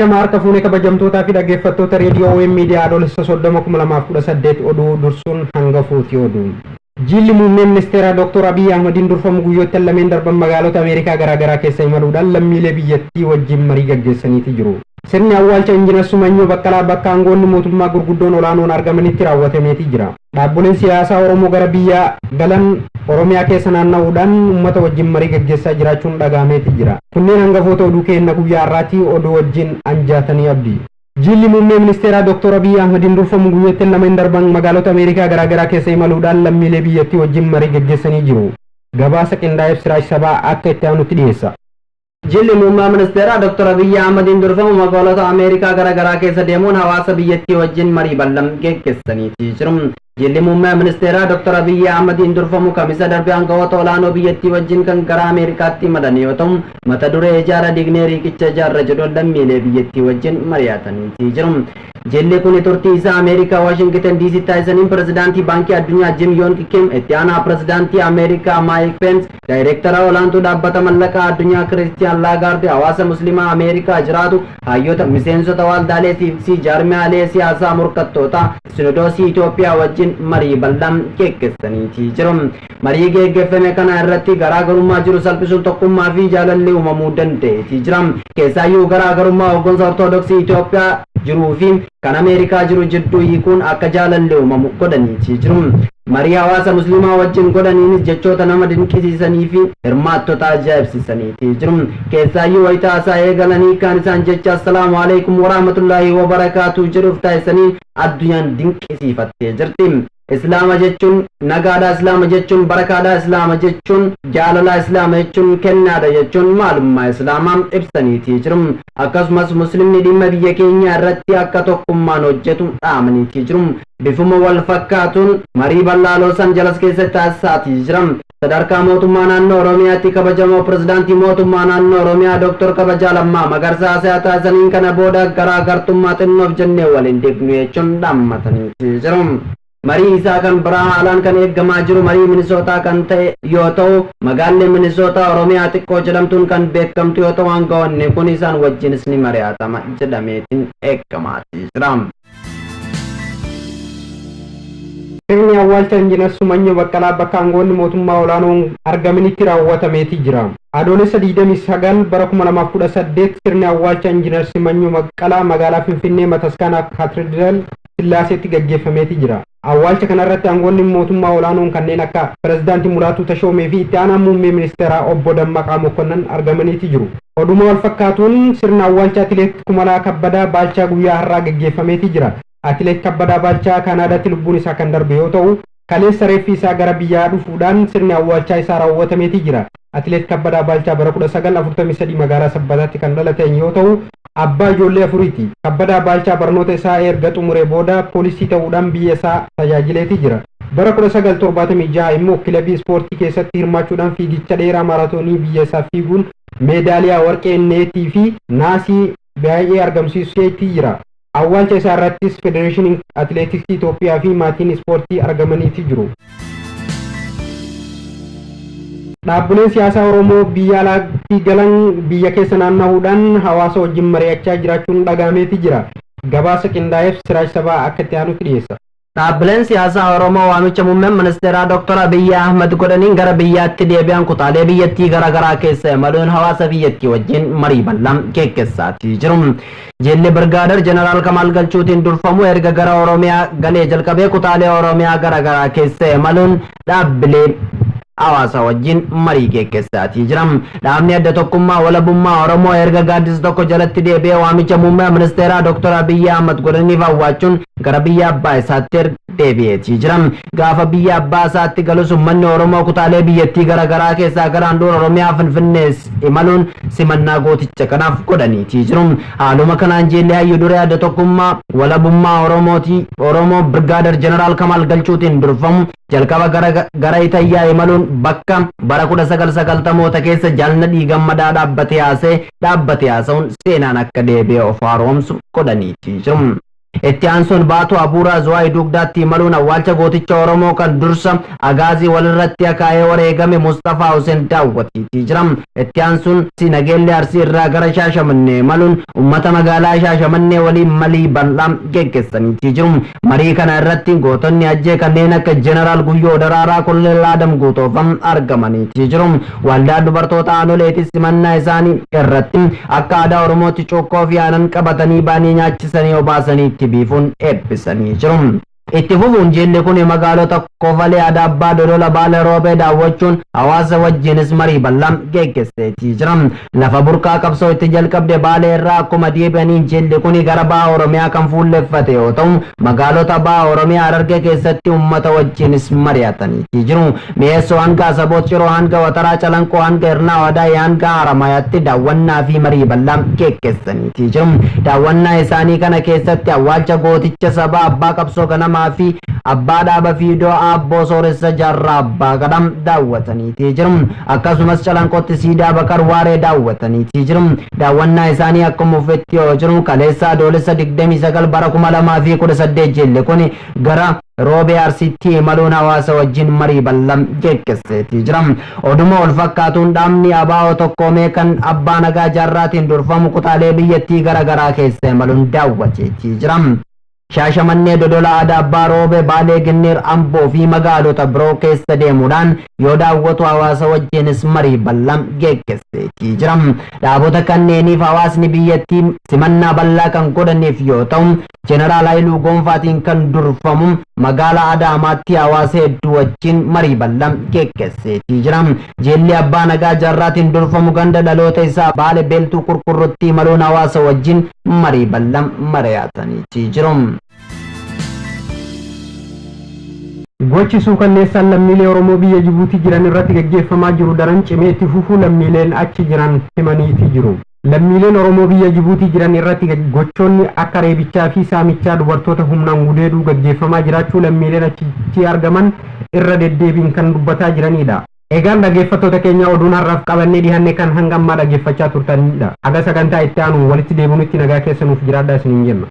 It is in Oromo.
Ashama harka fuunee kabajamtootaa fi dhaggeeffattoota reediyoo OM Miidiyaa Adoolessa 30/2018 oduu dursuun hangafooti oduu. Jilli muummee ministeeraa Dr. Abiyyi Ahmadiin durfamu guyyoottan lameen darban magaalota Ameerikaa garaagaraa keessa imaluudhaan lammiilee biyyattii wajjin marii gaggeessaniiti jiru. Sirni awwaalcha Injinar Sumanyoo Baqqalaa bakka aangoonni mootummaa gurguddoon olaanoon argamanitti raawwatameeti jira. Dhaabboleen siyaasaa Oromoo gara biyyaa galan Oromiyaa keessa naanna'uudhaan uummata wajjin marii gaggeessaa jiraachuun dhagahameeti jira. Kunneen hangafoota oduu keenya guyyaa har'aati oduu wajjin anjaatanii abdii. Jilli muummee ministeeraa Dr. Abiyyi Ahmadiin durfamu guyyoottan lameen darban magaalota Ameerikaa garaagaraa keessa imaluudhaan lammiilee biyyattii wajjin marii gaggeessanii jiru. Gabaasa qindaa'eef Siraaj Sabaa akka itti aanutti dhiyeessa. Jilli muummee ministeeraa Dr. Abiyyi Ahmadiin durfamu magaalota Ameerikaa garaagaraa keessa deemuun hawaasa biyyattii wajjin marii bal'aa geggeessaniiti jiru. Jilli muummee ministeeraa Dr. Abiyyi Ahmadiin durfamu kamisa darbe aangawoota olaanoo biyyattii wajjin kan gara Ameerikaatti imalan yoo ta'u, mata duree ijaara dignee riiqicha ijaarra jedhuun lammiilee biyyattii wajjin mari'ataniiti jiru. Jilli kun turtii isaa Ameerikaa Waashingtan DC taasisaniin pirezidaantii Baankii Addunyaa Jim Yoon Kim, itti aanaa pirezidaantii Ameerikaa Maayik Peens, daayireektara olaantuu dhaabbata mallaqaa addunyaa Kiristiyaan Laagaard, hawaasa Musliimaa Ameerikaa jiraatu, hayyoota, miseensota waldaalee siiviksii, jaarmiyaalee siyaasaa morkattoota, sinodoosii Itoophiyaa wajjin marii bal'aa geggeessaniiti jiru. Marii geggeeffame kana irratti garaagarummaa jiru salphisuun tokkummaa fi jaalalli uumamuu danda'eeti jira. Keessaayyuu garaagarummaa hooggansa Ortodoksii Itoophiyaa jiruu fi kan Ameerikaa jiru jidduu hiikuun akka jaalalli uumamu godhaniiti jiru. Marii hawaasa Musliimaa wajjin godhaniinis jechoota nama dinqisiisanii fi hirmaattota ajaa'ibsiisaniiti jiru. Keessaayyuu wayita haasaa eegalanii kan isaan jecha assalaamu alaikum warahmatullaahi wabarakaatu jedhuuf taasisanii addunyaan dinqisiifattee jirti. Islaama jechuun nagaadha, Islaama jechuun barakaadha, Islaama jechuun jaalala, Islaama jechuun kennaadha jechuun maalummaa Islaamaa ibsaniitii jiru. Akkasumas Muslimni dhimma biyya keenya irratti akka tokkummaan hojjetu dhaamaniitii jiru. Bifuma wal fakkaatuun marii bal'aa Los Angeles keessatti taasisaatii jira. Sadarkaa mootummaa naannoo Oromiyaatti kabajamoo pirezidaantii mootummaa naannoo Oromiyaa Dr. Kabajaa Lammaa Magarsaa haasaa taasisaniin kana booda garaagartummaa xinnoof jennee waliin diignu jechuun dhaammataniitii jiru. Marii isaa kan biraa haalaan kan eeggamaa jiru marii Minisootaa kan ta'e yoo ta'u, magaalli Minisootaa Oromiyaa xiqqoo jedhamtuun kan beekamtu yoo ta'u, aangawoonni kun isaan wajjinis ni mari'atama jedhameetiin eeggamaatii jira. Sirni awwaalcha Injinar Sumanyoo Baqqalaa bakka aangoonni mootummaa olaanoon argamanitti raawwatameeti jira. Adoolessa 29 bara 2018 sirni awwaalcha Injinar Simanyoo Baqqalaa magaalaa Finfinnee Mataskaana Kaatediraal Sillaaseetti gaggeeffameeti jira. Awwaalcha kanarratti aangoonni mootummaa olaanoon kanneen akka pirezidaantii Mulaatuu Tashoomee fi itti aanaa muummee ministeeraa obbo Dammaqaa Mokonnan argamaniiti jiru. Oduma wal fakkaatuun sirna awwaalcha Atileet Kumalaa Kabbadaa Baalchaa guyyaa har'aa gaggeeffameeti jira. Atileet Kabbadaa Baalchaa Kaanaadaatti lubbuun isaa kan darbe yoo ta'u, kaleessa reeffi isaa gara biyyaa dhufuudhaan sirni awwaalchaa isaa raawwatameeti jira. Atileet Kabbadaa Baalchaa bara 1943 magaalaa Sabbataatti kan dhalate yoo ta'u, abbaa ijoollee afuriiti. Kabbadaa Baalchaa barnoota isaa erga xumuree booda poolisii ta'uudhaan biyya isaa tajaajileeti jira. Bara 1976 immoo kilabii ispoortii keessatti hirmaachuudhaan fiigicha dheeraa maaraatoonii biyya isaa fiiguun meedaaliyaa warqee neetii fi naasii baay'ee argamsiiseeti jira. Awwaalcha isaa irrattis Federeeshiniin Atileetiksii Itoophiyaa fi maatiin ispoortii argamaniiti jiru. Dhaabbileen siyaasaa Oromoo biyya alaatti galan biyya keessa naanna'uudhaan hawaasa wajjin mari'achaa jiraachuun dhagahameeti jira. Gabaasa qindaa'eef Siraaj Sabaa akka itti aanutti dhiyeessa. Dhaabbileen siyaasaa Oromoo waamicha muummeen ministeeraa Dr. Abiyyi Ahmad godhaniin gara biyyaatti deebi'an kutaalee biyyattii garaagaraa keessa imaluun hawaasa biyyattii wajjin marii bal'aa geggeessaatii jiru. Jilli Birgaader Jeneraal Kamaal Galchuutiin durfamu erga gara Oromiyaa galee jalqabee kutaalee Oromiyaa garaagaraa keessa imaluun dhaabbilee hawaasa wajjin marii geggeessaatii jira. Dhaabni adda tokkummaa walabummaa Oromoo erga gaaddisa tokko jalatti deebi'ee waamicha muummee ministeeraa Dr. Abiyyi Ahmad godhaniif awwaachuun gara biyya abbaa isaatti deebi'eetii jira. Gaafa biyya abbaa isaatti galus uummanni Oromoo kutaalee biyyattii garaagaraa keessaa gara handhuura Oromiyaa Finfinnee imaluun simannaa gooticha kanaaf godhaniitii jiru. Haaluma kanaan jilli hayyu duree adda tokkummaa walabummaa Oromootii Oromoo Birgaader Jeneraal Kamaal Galchuutiin durfamu jalqaba gara Itayyaa imaluun bakka bara 1990moota keessa jaalna dhiigammadaa dhaabbatee haasa'uun seenaan akka deebi'ee of haaromsu godhaniitii jiru. Itti aansuun Baatuu Abuuraa Zuwaay Dugdaatti imaluun awwaalcha gooticha Oromoo kan dursa Agaazii walirratti akaa'ee wareegame Mustafaa Hussein daawwatiitii jira. Itti aansuun Nageellee Arsii irraa gara Shaashamannee imaluun uummata magaalaa Shaashamannee waliin marii bal'aa geggeessaniitii jiru. Marii kana irratti gootonni ajjee kanneen akka Jeneraal Guyyoo Daraaraa, Koloneel Adam Guutoofam argamaniitii jiru. Waldaan dubartoota aanoleetis simannaa isaanii irratti akka aadaa Oromootti cuukkoo fi aanan qabatanii baanii nyaachisanii obaasanii itti biifuun eebbisanii jiru. Itti fufuun jilli kun magaalota Kofalee, Adaabbaa, Dodola, Baale, Roobee daawwachuun hawaasa wajjinis marii bal'aa geggeesseetii jira. Lafa burqaa qabsoo itti jalqabde Baalee irraa akkuma deebi'aniin jilli kun gara baha Oromiyaa kan fuulleffate yoo ta'u, magaalota baha Oromiyaa Harargee keessatti uummata wajjinis mari'ataniitii jiru. Mi'eessoo hanga Asaboot, Ciroo hanga Wataraa, Calanqoo hanga Hirnaa, Wadaayii hanga Haramayaatti daawwannaa fi marii bal'aa geggeessaniitii jiru. Daawwannaa isaanii kana keessatti awwaalcha gooticha sabaa abbaa qabsoo ganamaa fi abbaa dhaaba fiidoo Aabboo Sooressa Jaarraa Abbaa Gadaa daawwataniitii jiru. Akkasumas Calanqootti siidaa Bakar Waaree daawwataniitii jiru. Daawwannaa isaanii akkuma ufetti yoo jiru, kaleessa Adoolessa 29 bara 2018 jilli kun gara Roobee Arsiitti imaluun hawaasa wajjin marii bal'aa geggeesseetii jira. Oduma wal fakkaatuun dhaabni ABO tokkoomee kan Abbaa Nagaa Jaarraatiin durfamu kutaalee biyyattii gara garaa keessa imaluun daawwateetii jira. Shaashamannee, Dodola, Adaabbaa, Roobee, Baalee, Ginniir, Amboo fi magaalota biroo keessa deemuudhaan yoo daawwatu hawaasa wajjinis marii bal'aa geggeesseetii jira. Dhaabota kanneeniif hawaasni biyyattii simannaa bal'aa kan godhaniif yoo ta'u, Jeneraal Haayiluu Gonfaatiin kan durfamu magaalaa Adaamaatti hawaasa hedduu wajjin marii bal'aa geggeesseetii jira. Jilli Abbaa Nagaa Jaarraatiin durfamu ganda dhaloota isaa Baale Beeltuu Qurqurrutti imaluun hawaasa wajjin marii bal'aa mari'ataniitii jiru. Gochi suukanneessaan lammiilee Oromoo biyya Jibuutii jiran irratti gaggeeffamaa jiru daran cimee itti fufuu lammiileen achi jiran himaniitii jiru. Lammiileen Oromoo biyya Jibuutii jiran irratti gochoonni akka reebichaa fi saamichaa, dubartoota humnaan gudeeduu gaggeeffamaa jiraachuu lammiileen achitti argaman irra deddeebiin kan dubbataa jiranidha. Egaan dhaggeeffattoota keenya, oduun har'aaf qabannee dhiyaanne kan hanga ammaa dhaggeeffachaa turtanidha. Haga sagantaa itti aanu walitti deebinutti nagaa keessa nuuf jiraadhaa isiniin jenna.